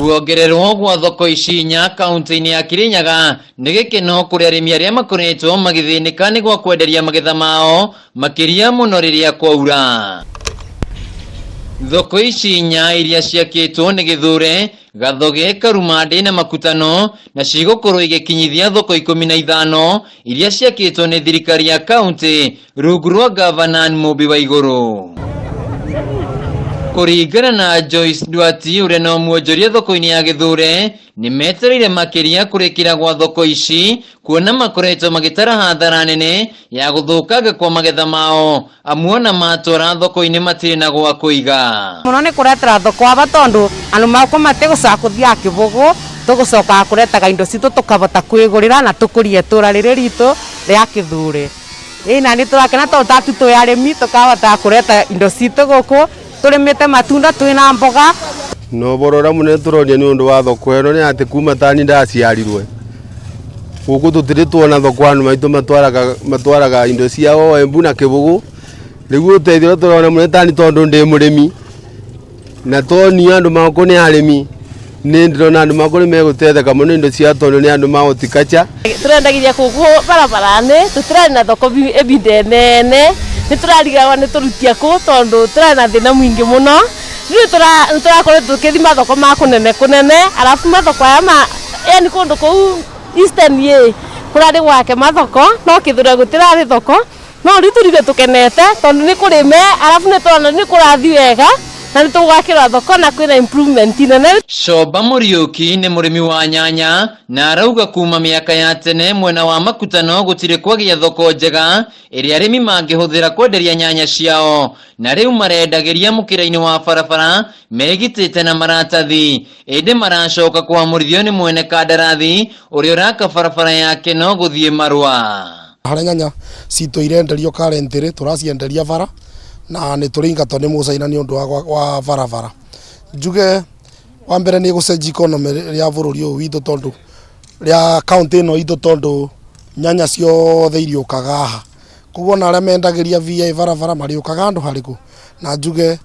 Kuongererwo gwa thoko ici inya kaunti-inĩ ya Kirinyaga nĩ gĩkeno kũrĩ arĩmi arĩa makoretwo magĩthĩnĩka nĩ gwa kwenderia magetha mao makĩria mũno rĩrĩa kwaura. Thoko ici inya iria ciakĩtwo nĩ Gĩthure, Gathoge, Karumandĩ na Makutano na cigũkorwo igĩkinyithia thoko 15 iria ciakĩtwo nĩ thirikari ya kaunti rungu rwa gavana Mumbi wa Igũrũ. Kũringana na Joyce Duati ũrĩa no muonjoria thoko-inĩ ya Gĩthure, nĩ metereire makĩria kũrĩkĩra gwa thoko ici kuona makoretwo magĩtara hathara nene ya gũthũkanga kwa magetha mao amu ona matwara thoko-inĩ matirĩ na gwa kũiga. Muno ni kuretera thoko aba tondu andu makwa matigucoka kuthiaga kibugu, tugucokaga kuretaga indo citu tukavota kwigurira na tukurie itura riri ritu ria Kithure. Ii na ni turakena tondu tatu twi arimi tukavotaga kureta indo citu guku turimite matunda twina mboga. Na ũhoro ũrĩa mũnene tũroria nĩ ũndũ wa thoko ĩno nĩ atĩ kuma tani ndaciarirwe gũkũ tũtirĩ tuona thoko, andũ maitũ matwaraga indo ciao Embu na Kĩbũgũ. Rĩu ũteithio ũrĩa tũrona mũnene tani tondũ ndĩ mũrĩmi na toni andũ makwa nĩ arĩmi, nĩ ndĩrona andũ makwa nĩ megũtetheka mũno indo ciao tondũ nĩ andũ ma horticulture. Tũrendagithia gũkũ barabara-inĩ, tũtirarĩ na thoko ĩbinda ĩnene, nĩ tũrarigagwo nĩ tũrutie kũ tondũ tũrarĩ na thĩna mũingĩ mũno. Rĩu nĩ tũrakoretwo tũkĩthiĩ mathoko ma kũnene kũnene, arabu mathoko aya ma yani kũndũ kũu Eastern ĩ kũrarĩ gwake mathoko no Kĩthure gũtirarĩ thoko, no rĩu tũrire tũkenete tondũ nĩ kũrĩme arabu nĩ tũrona nĩ kũrathiĩ wega na nĩ tũgwakĩrwo thoko na kwĩna improvement nene. Coba Mũriũki nĩ mũrĩmi wa nyanya na arauga kuma mĩaka ya tene mwena wa Makutano gũtirĩ kwagĩa thoko njega ĩrĩa arĩmi mangĩhũthĩra kwenderia nyanya ciao, na rĩu marendagĩria mũkĩra-inĩ wa barabara megitĩte na maratathi, ĩndĩ maracoka kwamũrithio nĩ mwene kandarathi ũrĩa ũraka barabara yake no gũthiĩ marũa. Harĩa nyanya citũ irenderio currently tũracienderia bara na nĩ tũrĩingatwo nĩ mũcaina nĩ ũndũ wa barabara. Njuge wa mbere nĩ gũcenjia economy ya bũrũri ũyũ witũ tondũ rĩa kaũntĩ ĩno itũ tondũ nyanya ciothe iriũkaga haha. Koguo ona arĩa mendagĩria VA barabara marĩũkaga handũ harĩkũ? Na njuge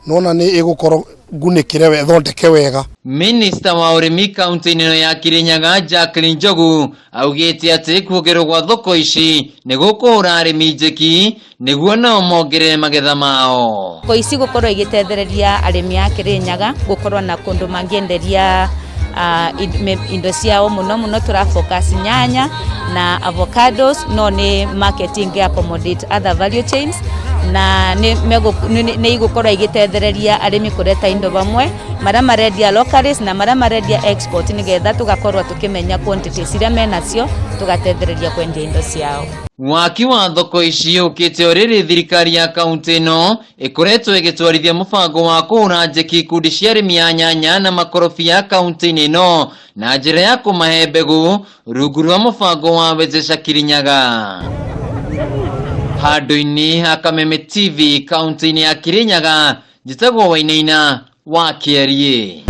nona nĩ ĩgũkorwo ngunĩkĩre thondeke wega. Minista wa ũrĩmi kaunti-inĩ ĩno ya Kirinyaga Jacqueline Njogu augĩte atĩ kuongererwo gwa thoko ici nĩ gũkũhũra arĩmi njeki nĩguo nao mongerere magetha mao. Thoko ici gũkorwo igĩtethereria arĩmi a Kirinyaga gũkorwo na kũndũ mangĩenderia indo ciao, mũno mũno tũra focus nyanya na avocados, no nĩ marketing accommodate other value chains na nĩ igũkorwo igĩtethereria arĩmi kũreta indo vamwe marĩa marendia locally na marĩa marendia export, nĩgetha tũgakorwo tũkĩmenya quantities iria menacio tũgatethereria kwendia indo ciao. Waki wa thoko ici ũkĩte o rĩrĩ thirikari ya kaunti ĩno ĩkoretwo ĩgĩtwarithia mũbango wa kũhũra njeki ikundi cia arĩmi a nyanya na makorobia kaunti-inĩ ĩno na njĩra ya kũmahe mbegũ rungu rwa mũbango wa Wezesha Kirinyaga. Handũ-inĩ ha Kameme TV kaunti-inĩ ya Kirinyaga, njĩtagwo Wainaina wa Kĩariĩ.